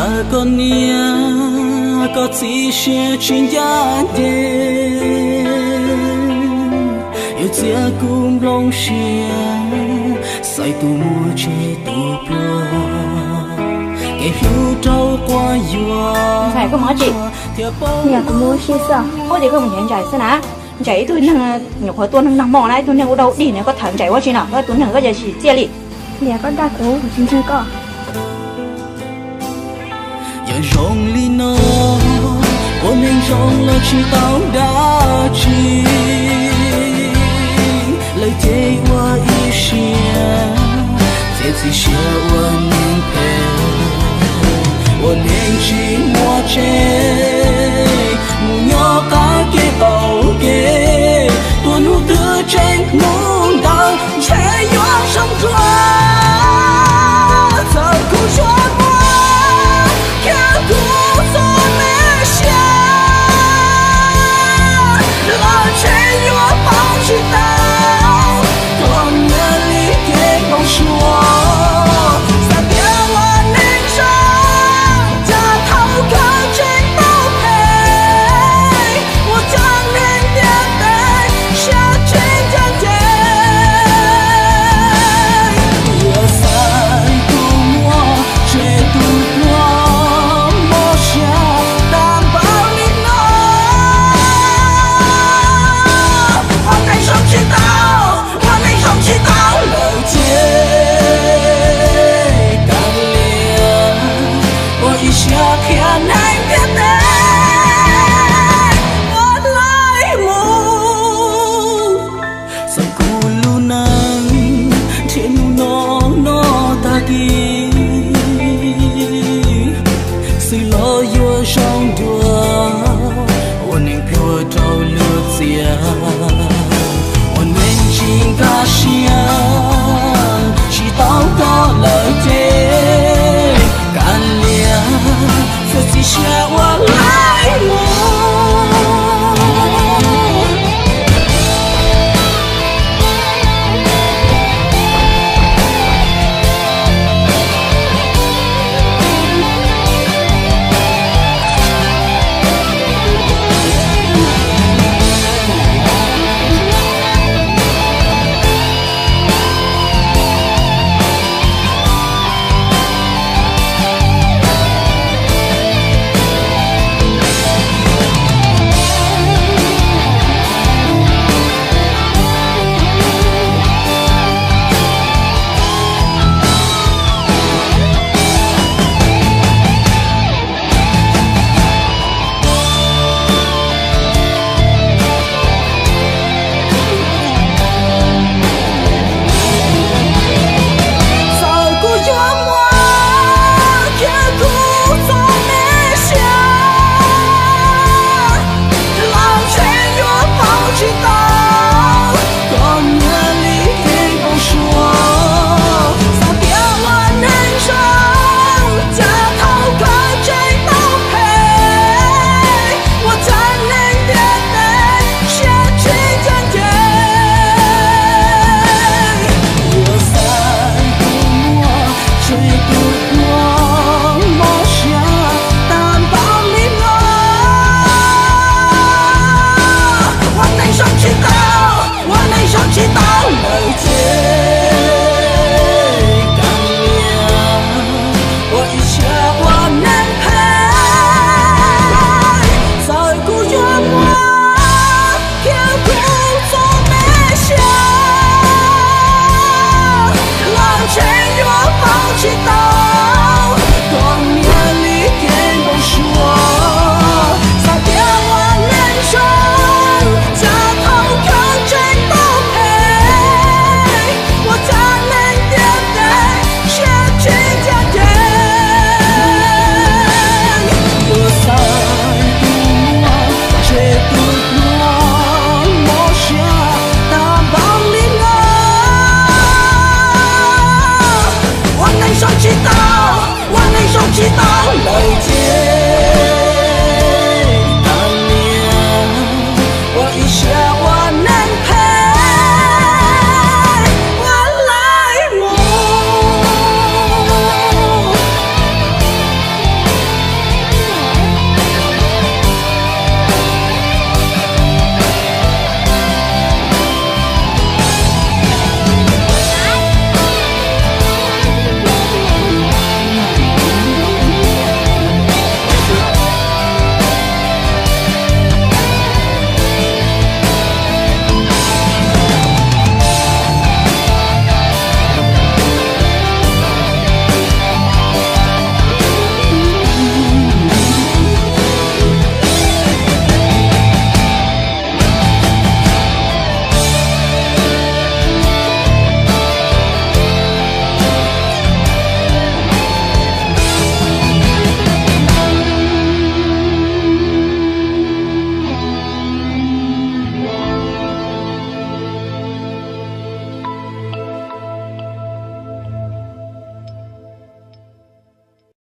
Koj niam, koj txiv siab tsis ncaj ncees, yuav txiav kuv nplooj siab, xaiv tus muaj tseg tus pluag, kev hlub rau quas yuav. Ntxhais, koj mus dab tsi? Niam, kuv mus ua si xwb. Ua cas koj mus nrhiav Ntsais xwb na? Ntsais ib tug neeg nyuam qhuav tua neeg nag hmo na, ib tug neeg ua dau dig na, koj thawm Ntsais ua tsi no? Koj tus neeg koj cia li txiaj li. Niam, koj dag kuv, kuv tsis ntseeg koj. Yog zoo li no, ua neeg zoo los tsis tau dab tsi, lawv ces ua ib siab, txiav txim siab ua neeg phem, ua neeg tsis muaj tseeb, mus nyob qab kev qaum kev, tuaj hnub twg tseem hnub ntawd ntshe yuav zoo dua.